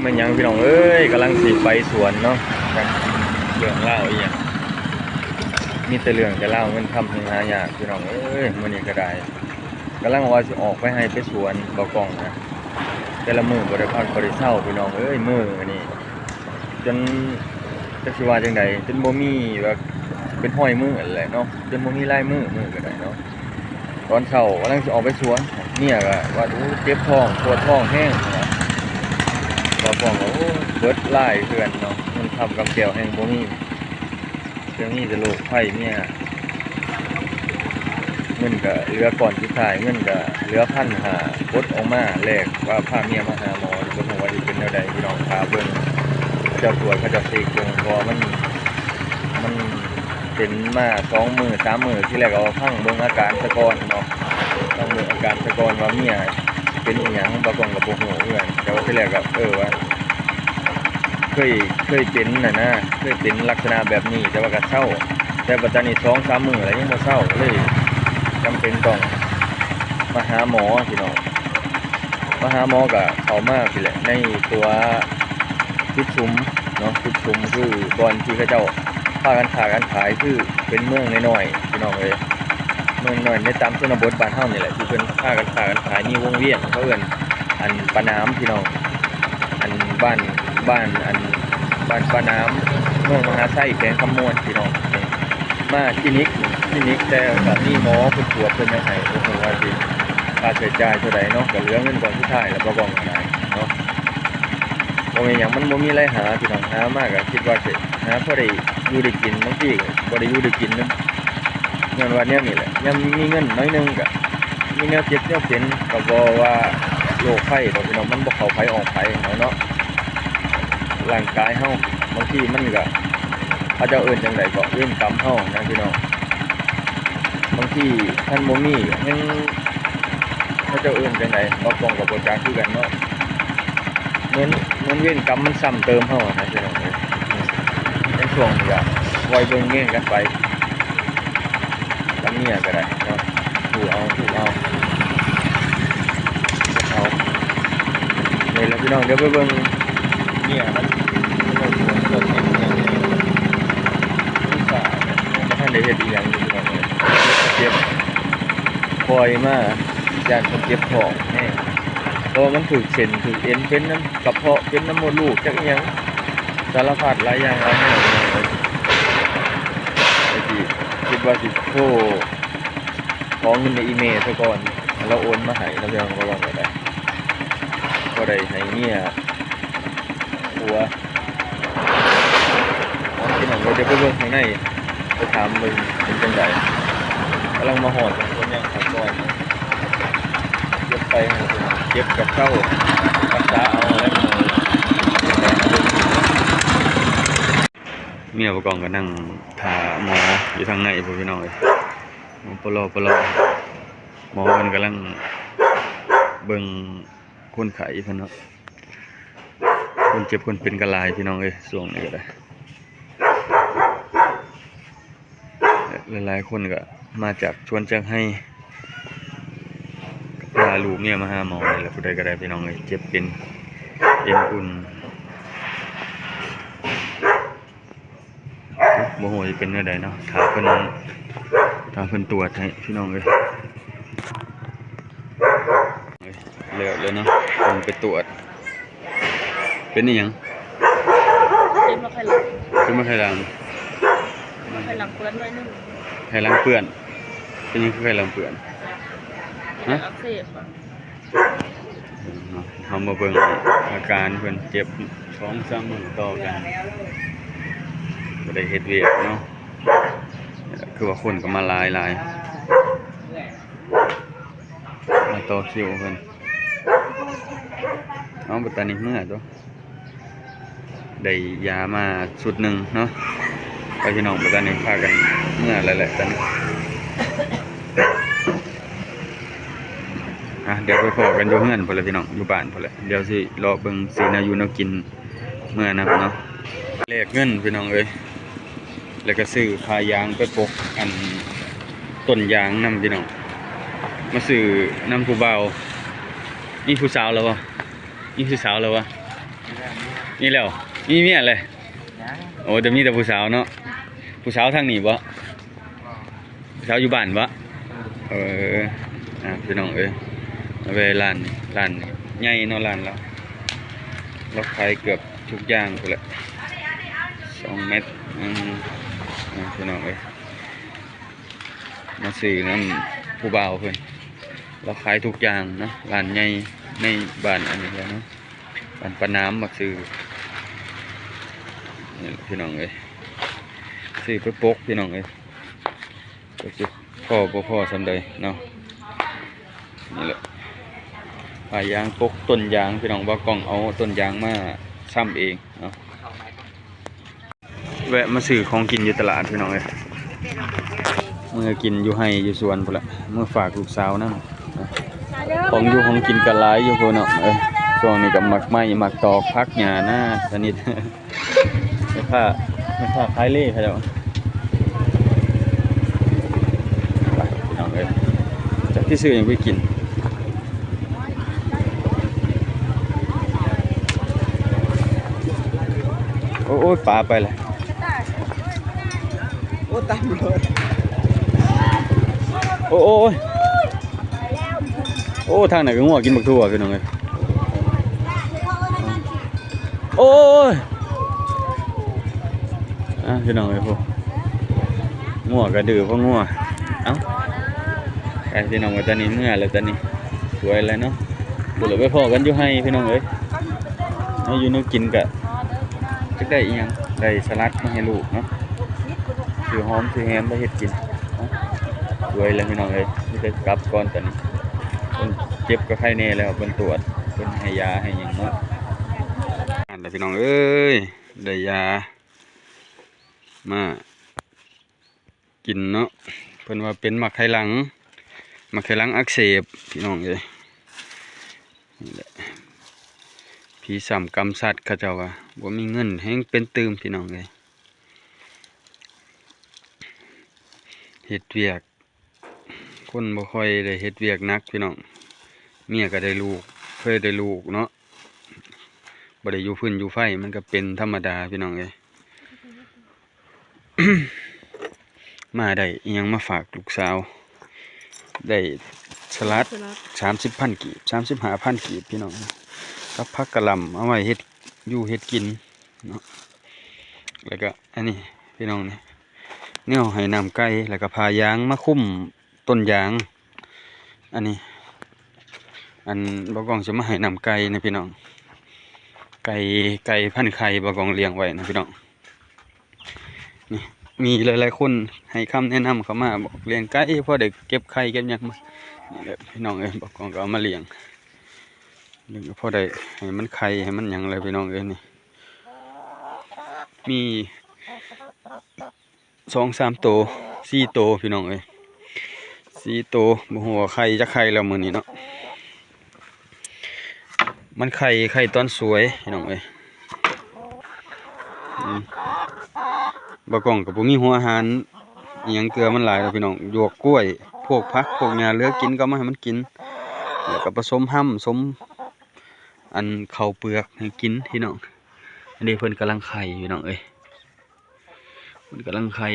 ປັນຫຍັງພີ່ນ້ອງເອີຍ ກຳລັງຊິໄປສວນເນາະ ຈັກເລື່ອງລາວອີ່ຫຍັງ ມີແຕ່ເລື່ອງແຕ່ລາວ ເງິນຄຳແຮ່ງຫາຍາກພີ່ນ້ອງເອີຍ ມື້ນີ້ກໍໄດ້ ກຳລັງວ່າຊິອອກໄປໄຮ່ໄປສວນ ບໍ່ກ້ອງນະ ແຕ່ລະມື້ບໍ່ໄດ້ພັກບໍ່ໄດ້ເຊົາພີ່ນ້ອງເອີຍ ມື້ນີ້ຈົນ ຈັກຊິວ່າຈັ່ງໃດ ຈົນບໍ່ມີແບບ ເປັນຮ້ອຍມື້ຫັ້ນແຫຼະເນາະ ຈົນບໍ່ມີລາຍມື້ ມື້ກໍໄດ້ເນາະ. ຕອນເຊົ້າກຳລັງຊິອອກໄປສວນ ເມຍກໍວ່າ ໂອ້ ເຈັບທ້ອງ ປວດທ້ອງແຮງ ປວດທ້ອງກໍ ໂອ້ ເບິດລາຍເຮືອນເນາະ ເງິນຄຳກຳແກ້ວແຮ່ງບໍ່ມີ ແຕ່ມີແຕ່ໂລກໄພເມຍ ເງິນກໍເຫຼືອກ້ອນສຸດທ້າຍ ເງິນກໍເຫຼືອພັນຫ້າ ກົດອອກມາແລກວ່າພາເມຍມາຫາໝໍ ບໍ່ຮູ້ວ່າຊິເປັນແນວໃດ ພີ່ນ້ອງຖ້າເບິ່ງ ເຂົາເຈົ້າກວດ ເຂົາເຈົ້າເຊັກເບິ່ງ ເພາະວ່າມັນ ມັນເປັນມາສອງມື້ສາມມື້ ທີແລກກໍຟັງເບິ່ງອາການສາກ່ອນເນາະ ຟັງເບິ່ງອາການສາກ່ອນວ່າເມຍເປັນອີ່ຫຍັງ ບ່າວກ້ອງກໍບໍ່ຮູ້ຄືກັນ ແຕ່ວ່າທີແລກກໍ ເອີ ວ່າ ເຄີຍ ເຄີຍເປັນຫັ້ນນະ ເຄີຍເປັນລັກສະນະແບບນີ້ ແຕ່ວ່າກໍເຊົາ ແຕ່ບັດຕານີ້ສອງສາມມື້ແລ້ວຍັງບໍ່ເຊົາ ກໍເລີຍຈຳເປັນຕ້ອງມາຫາໝໍພີ່ນ້ອງ ມາຫາໝໍກໍເຂົ້າມາພີ້ແຫຼະ ໃນຕົວຈຸດຊຸມເນາະ ຈຸດຊຸມຄືບ່ອນທີ່ເຂົາເຈົ້າພາກັນຄ້າກັນຂາຍ ຄືເປັນເມືອງນ້ອຍໆ ພີ່ນ້ອງເອີຍ ເມືອງນ້ອຍໃນຕາມຊົນນະບົດບ້ານເຮົານີ້ແຫຼະ ທີ່ເພິ່ນພາກັນຄ້າກັນຂາຍ ມີວົງວຽນ ເຂົາເອີ້ນ ອັນປາໜາມພີ່ນ້ອງ ອັນບ້ານ ບ້ານ ອັນບ້ານປາໜາມ ເມືອງມະຫາໄຊ ແຂວງຄຳມ່ວນພີ່ນ້ອງ ມາຄລີນິກ ຄລີນິກ ແຕ່ກໍມີໝໍເພິ່ນກວດເພິ່ນຫຍັງໃຫ້ ບໍ່ຮູ້ວ່າຊິຄ່າໃຊ້ຈ່າຍເທົ່າໃດເນາະ ກໍເຫຼືອເງິນກ້ອນສຸດທ້າຍແລ້ວ ບໍ່ກ້ອງກໍໄດ້ເນາະ ບໍ່ແມ່ນຫຍັງ ມັນບໍ່ມີລາຍຫາພີ່ນ້ອງ ຫາມາກໍຄິດວ່າຊິຫາພໍໄດ້ຢູ່ໄດ້ກິນ ບາງທີກໍບໍ່ໄດ້ຢູ່ໄດ້ກິນນຳ ຍ້ອນວ່າແນວນີ້ແຫຼະ ຍາມມີເງິນໜ້ອຍໜຶ່ງກໍ ມີແນວເຈັບແນວເປັນ ກໍບໍ່ວ່າໂລກໄພດອກພີ່ນ້ອງ ມັນບໍ່ເຂົ້າໃຜອອກໃຜຫັ້ນແຫຼະເນາະ ຮ່າງກາຍເຮົາ ບາງທີມັນກໍ ເຂົາເຈົ້າເອີ້ນຈັ່ງໃດເກາະ ເວນກຳເຮົານະພີ່ນ້ອງ ບາງທີຄັນບໍ່ມີກໍຍັງ ເຂົາເຈົ້າເອີ້ນຈັ່ງໃດ ບ່າວກ້ອງກໍບໍ່ຈັກຄືກັນເນາະ ເໝືອນ ເໝືອນເວນກຳມັນຊ້ຳເຕີມເຮົາຫັ້ນນະພີ່ນ້ອງເອີຍ ໃນຊ່ວງນີ້ກໍຄອຍເບິ່ງແຍງກັນໄປ ກັບເມຍກໍໄດ້ເນາະ ສູ້ເອົາ ສູ້ເອົາ ເອົາ ນີ້ແຫຼະພີ່ນ້ອງ ດຽວໄປເບິ່ງເມຍມັນ ບໍ່ທັນໄດ້ເຮັດອີ່ຫຍັງຢູ່ພີ່ນ້ອງເອີຍ ເຈັບ ປ່ອຍມາ ຢ້ານເພິ່ນເຈັບທ້ອງແຮງ ເພາະວ່າມັນຖືກເສັ້ນຖືກເອັນ ເປັນນຳ ກະເພາະ ເປັນນຳມົດລູກ ຈັກອີ່ຫຍັງ ສາລະພັດຫຼາຍຢ່າງຫຼາຍແນວ ແຕ່ທີ່ຄິດວ່າຊິໂທຂໍເງິນໃນອີເມລຊະກ່ອນ ແລ້ວໂອນມາໃຫ້ເນາະ ເລື່ອງບໍ່ລອງກໍໄດ້ ກໍໄດ້ໃຫ້ເມຍຜົວ ພີ່ນ້ອງ ດຽວໄປເບິ່ງຂ້າງໃນ ໄປຖາມເບິ່ງເປັນຈັ່ງໃດ ກຳລັງມາຮອດ ຄົນຍັງພັກຜ່ອນ ເຈັບໄປເຮົາເຈັບກັບເຊົາ ຮັກສາເອົາແລ້ວ ເມຍປະກອງກໍນັ່ງຖ້າໝໍຢູ່ທາງໃນພຸ້ນ ພີ່ນ້ອງເອີຍ ປະລໍ ປະລໍ ໝໍເພິ່ນກຳລັງເບິ່ງຄົນໄຂ້ເພິ່ນເນາະ ຄົນເຈັບຄົນເປັນກໍຫຼາຍ ພີ່ນ້ອງເອີຍ ຊ່ວງນີ້ກໍໄດ້. ຫຼາຍໆຄົນກໍມາຈາກສວນຈາກໄຮ່ ພາລູກເມຍມາຫາໝໍນີ້ແຫຼະ ຜູ້ໃດກໍໄດ້ພີ່ນ້ອງເອີຍ ເຈັບເປັນເອັນອຸ່ນ ບໍ່ຮູ້ວ່າຊິເປັນແນວໃດເນາະ ຖ້າເພິ່ນ ຖ້າເພິ່ນຕວດໃຫ້ພີ່ນ້ອງເອີຍ. ເລີກແລ້ວເນາະ ເພິ່ນໄປຕວດ ເປັນອີ່ຫຍັງ? ເຈັບມາໄຂ່ຫຼັງ ເຈັບມາໄຂ່ຫຼັງ ໄຂ່ຫຼັງເປື້ອນໜ້ອຍໜຶ່ງ ໄຂ່ຫຼັງເປື້ອນ ເປັນຫຍັງຄືໄຂ່ຫຼັງເປື້ອນ? ຮະ? ອັກເສບ ເຮົາມາເບິ່ງອາການເພິ່ນເຈັບສອງສາມມື້ຕໍ່ກັນ ບໍ່ໄດ້ເຮັດວຽກເນາະ ຄືວ່າຄົນກໍມາຫຼາຍໆ. ມາຕໍ່ຄິວເພິ່ນ ເອົາ ບັດຕານີ້ເມືອຕົວະ ໄດ້ຢາມາຊຸດໜຶ່ງເນາະ ໄປພີ່ນ້ອງ ບັດຕານີ້ພາກັນເມືອແລ້ວແຫຼະຕອນນີ້ ອ່ະ ດຽວໄປພໍ້ກັນຢູ່ເຮືອນພຸ້ນແຫຼະພີ່ນ້ອງ ຢູ່ບ້ານພຸ້ນແຫຼະ ດຽວຊິເລາະເບິ່ງຊື້ແນວຢູ່ແນວກິນເມືອນຳເນາະ ແລກເງິນພີ່ນ້ອງເອີຍ. ແລ້ວກໍຊື້ຜ້າຢາງໄປປົກອັນຕົ້ນຢາງນຳພີ່ນ້ອງ ມາຊື້ນຳຜູ້ບ່າວ ມີຜູ້ສາວແລ້ວບໍ່? ມີຜູ້ສາວແລ້ວບໍ່? ນີ້ແລ້ວ ມີເມຍເລີຍ? ຍັງ. ໂອ້ ແຕ່ມີແຕ່ຜູ້ສາວເນາະ. ຜູ້ສາວທາງນີ້ບໍ່? ຜູ້ສາວຢູ່ບ້ານບໍ່? ເອີ ອ່າ ພີ່ນ້ອງເອີຍ ແວ່ຮ້ານນີ້ ຮ້ານນີ້ໃຫຍ່ເນາະ ຮ້ານລາວ ລາວຂາຍເກືອບທຸກຢ່າງພຸ້ນແຫຼະ ສອງແມັດ. ອືມ ອ່າ ພີ່ນ້ອງເອີຍ ມາຊື້ນຳຜູ້ບ່າວເພິ່ນ ລາວຂາຍທຸກຢ່າງເນາະ ຮ້ານໃຫຍ່ໃນບ້ານອັນນີ້ແຫຼະເນາະ ບ້ານປານາມ ມາຊື້ ນີ້ແຫຼະ ພີ່ນ້ອງເອີຍ ຊື້ໄປປົກ ພີ່ນ້ອງເອີຍ ຈັກຊິພໍບໍ່ພໍສ່ຳໃດເນາະ. ນີ້ແຫຼະ ຜ້າຢາງປົກຕົ້ນຢາງ ພີ່ນ້ອງ ບ່າວກ້ອງເອົາຕົ້ນຢາງມາຊຳເອງເນາະ. ແວະມາຊື້ຂອງກິນຢູ່ຕະຫຼາດ ພີ່ນ້ອງເອີຍ ເມືອກິນຢູ່ໄຮ່ຢູ່ສວນພຸ້ນລະ ເມືອຝາກລູກສາວນຳ. ຂອງຢູ່ຂອງກິນກໍຫຼາຍຢູ່ພຸ້ນເນາະ. ເອີ ຊ່ວງນີ້ກໍໝາກໄມ້ ໝາກຕອກ ຜັກຫຍ້ານາຊະນິດ. ແມ່ຄ້າ ແມ່ຄ້າຂາຍເລເຂົາເຈົ້າ ໄປ ພີ່ນ້ອງເອີຍ ຈັກຊິຊື້ຫຍັງໄປກິນ. ໂອ້ຍ ປາໄປແລ້ວ. ໂອ້ ຕາຍໝົດ. ໂອ້ຍ ໂອ້ຍ ໂອ້ ທາງນັ້ນກໍງົວກິນບັກຖົ່ວ ພີ່ນ້ອງເອີຍ. ໂອ້ຍ ອ່າ ພີ່ນ້ອງເອີຍ ໂອ້ ງົວກະດື້ພໍງົວ. ເອົ້າ ໄປ ພີ່ນ້ອງ ວ່າຕອນນີ້ເມື່ອແລ້ວ ຕອນນີ້ສວຍແລ້ວເນາະ. ບໍ່ໄດ້ໄປພໍ້ກັນຢູ່ໄຮ່ ພີ່ນ້ອງເອີຍ ເຮົາຢູ່ແນວກິນກະ ຈັກໄດ້ອີ່ຫຍັງ ໄດ້ສະຫຼັດມາໃຫ້ລູກເນາະ ຊື້ຫອມຊື້ແຮມໄປເຮັດກິນ. ເອົ້າ ສວຍແລ້ວ ພີ່ນ້ອງເອີຍ ມີແຕ່ກັບກ່ອນຕອນນີ້. ຄົນເຈັບກໍໄຄແນ່ແລ້ວ ເພິ່ນຕວດ ເພິ່ນໃຫ້ຢາໃຫ້ຫຍັງເນາະ. ນັ້ນແຫຼະ ພີ່ນ້ອງເອີຍ ໄດ້ຢາມາ ກິນເນາະ. ເພິ່ນວ່າເປັນໝາກໄຂ່ຫຼັງ ໝາກໄຂ່ຫຼັງອັກເສບ ພີ່ນ້ອງເອີຍ. ນີ້ແຫຼະ ຜີຊ້ຳກຳສັດ ເຂົາເຈົ້າວ່າ ບໍ່ມີເງິນແຮ່ງເປັນຕື່ມ ພີ່ນ້ອງເອີຍ. ເຮັດວຽກ ຄົນບໍ່ຄ່ອຍໄດ້ເຮັດວຽກໜັກ ພີ່ນ້ອງ ເມຍກໍໄດ້ລູກ ເຄີຍໄດ້ລູກເນາະ ບໍ່ໄດ້ຢູ່ຟືນຢູ່ໄຟ ມັນກໍເປັນທຳມະດາ ພີ່ນ້ອງເອີຍ. ມາໄດ້ອີ່ຫຍັງມາຝາກລູກສາວ ໄດ້ສະຫຼັດ ສະຫຼັດ ສາມສິບພັນກີບ ສາມສິບຫ້າພັນກີບ ພີ່ນ້ອງ ກັບຜັກກະຫຼ່ຳ ເອົາໄວ້ເຮັດຢູ່ເຮັດກິນເນາະ. ແລ້ວກະອັນນີ້ ພີ່ນ້ອງ ນີ້ ແນວໃຫ້ນ້ຳໄກ່ ແລ້ວກະຜ້າຢາງມາຄຸມ ຕົ້ນຢາງ. ອັນນີ້ ອັນ ບ່າວກ້ອງຊິມາໃຫ້ນ້ຳໄກ່ນະ ພີ່ນ້ອງ ໄກ່ ໄກ່ພັນໄຂ່ ບ່າວກ້ອງລ້ຽງໄວ້ນະ ພີ່ນ້ອງ. ນີ້ ມີຫຼາຍໆຄົນໃຫ້ຄຳແນະນຳເຂົ້າມາ ບອກລ້ຽງໄກ່ ພໍໄດ້ເກັບໄຂ່ເກັບຫຍັງມາ. ນີ້ແຫຼະ ພີ່ນ້ອງເອີຍ ບ່າວກ້ອງກໍເອົາມາລ້ຽງ ລ້ຽງກໍພໍໄດ້ໃຫ້ມັນໄຂ່ໃຫ້ມັນຫຍັງແຫຼະ ພີ່ນ້ອງເອີຍ. ນີ້ ມີ ສອງສາມໂຕ ສີ່ໂຕ ພີ່ນ້ອງເອີຍ ສີ່ໂຕ. ບໍ່ຮູ້ວ່າໄຂ່ຈັກໄຂ່ແລ້ວມື້ນີ້ເນາະ ມັນໄຂ່ ໄຂ່ຕອນສວຍ ພີ່ນ້ອງເອີຍ. ອືມ ບ່າວກ້ອງກໍບໍ່ມີຫົວອາຫານອີ່ຫຍັງເກືອ ມັນຫຼາຍແລ້ວ ພີ່ນ້ອງ ຫຍວກກ້ວຍ ພວກຜັກ ພວກຫຍ້າເຫຼືອກິນກໍເອົາມາໃຫ້ມັນກິນ ແລ້ວກໍປະສົມຮຳ ສົມ ອັນ ເຂົ້າເປືອກໃຫ້ກິນ ພີ່ນ້ອງ. ອັນນີ້ເພິ່ນກຳລັງໄຂ່ ພີ່ນ້ອງເອີຍ ເພິ່ນກຳລັງໄຂ່.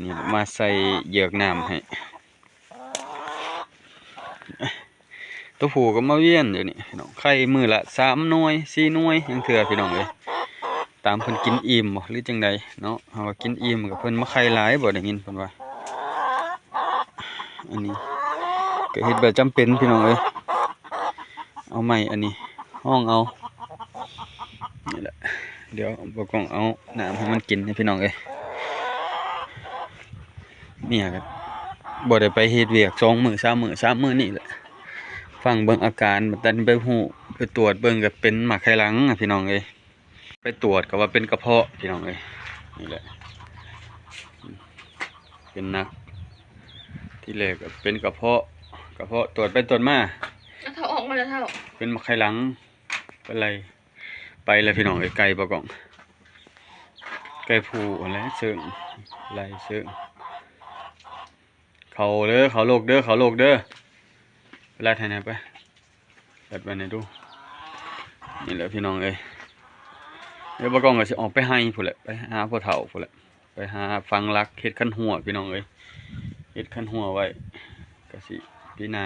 ນີ້ມາໃສ່ເຢືອກນ້ຳໃຫ້ ຕົວຜູ້ກໍມາວຽນຢູ່ນີ້ເນາະ ໄຂ່ມື້ລະສາມໜ່ວຍ ສີ່ໜ່ວຍ ລາງເທື່ອ ພີ່ນ້ອງເອີຍ ຕາມເພິ່ນກິນອີ່ມບໍ່ ຫຼືຈັ່ງໃດເນາະ. ເຮົາວ່າກິນອີ່ມກໍເພິ່ນມາໄຂ່ຫຼາຍບໍ່ ໄດ້ຍິນເພິ່ນວ່າ. ອັນນີ້ກໍເຮັດແບບຈຳເປັນ ພີ່ນ້ອງເອີຍ ເອົາໄມ້ອັນນີ້ຮອງເອົາ. ນີ້ແຫຼະ ດຽວບ່າວກ້ອງເອົານ້ຳໃຫ້ມັນກິນ ພີ່ນ້ອງເອີຍ. ເມຍກໍບໍ່ໄດ້ໄປເຮັດວຽກສອງມື້ສາມມື້ ສາມມື້ນີ້ແຫຼະ ຟັງເບິ່ງອາການ ບັດຕອນໄປຮູ້ ໄປຕວດເບິ່ງກໍເປັນໝາກໄຂ່ຫຼັງ ພີ່ນ້ອງເອີຍ. ໄປຕວດກໍວ່າເປັນກະເພາະ ພີ່ນ້ອງເອີຍ. ນີ້ແຫຼະ ເປັນໜັກ ທີແລກກໍເປັນກະເພາະ ກະເພາະ ຕວດໄປຕວດມາ ເອົາເທົ້າອອກມາແລ້ວເທົ້າ ເປັນໝາກໄຂ່ຫຼັງ. ໄປໄລ່ ໄປແລ້ວ ພີ່ນ້ອງເອີຍ ໄກ່ບ່າວກ້ອງ ໄກ່ຜູ້ຫັ້ນແຫຼະ ເຊິ່ງ ໄລ່ເຊິ່ງ. ເຂົ້າເດີ ເຂົ້າໂລກເດີ ເຂົ້າໂລກເດີ. ໄປລັດໃຫ້ແດ່ໄປ ລັດໄວ້ແດ່ດູ. ນີ້ແຫຼະພີ່ນ້ອງເອີຍ ດຽວບ່າວກ້ອງກໍຊິອອກໄປໄຮ່ພຸ້ນແຫຼະ ໄປຫາພໍ່ເຖົ້າພຸ້ນແຫຼະ ໄປຫາຝັງຫຼັກເຮັດຄັນຮົ້ວພີ່ນ້ອງເອີຍ ເຮັດຄັນຮົ້ວໄວ້ ກໍຊິປີໜ້າ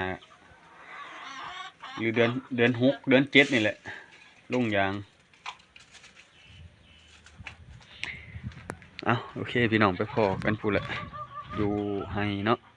ຫຼືເດືອນ ເດືອນຫົກ ເດືອນເຈັດນີ້ແຫຼະ ລົງຢາງ. ເອົ້າ ໂອເຄພີ່ນ້ອງ ໄປພໍ້ກັນພຸ້ນແຫຼະ ຢູ່ໄຮ່ເນາະ.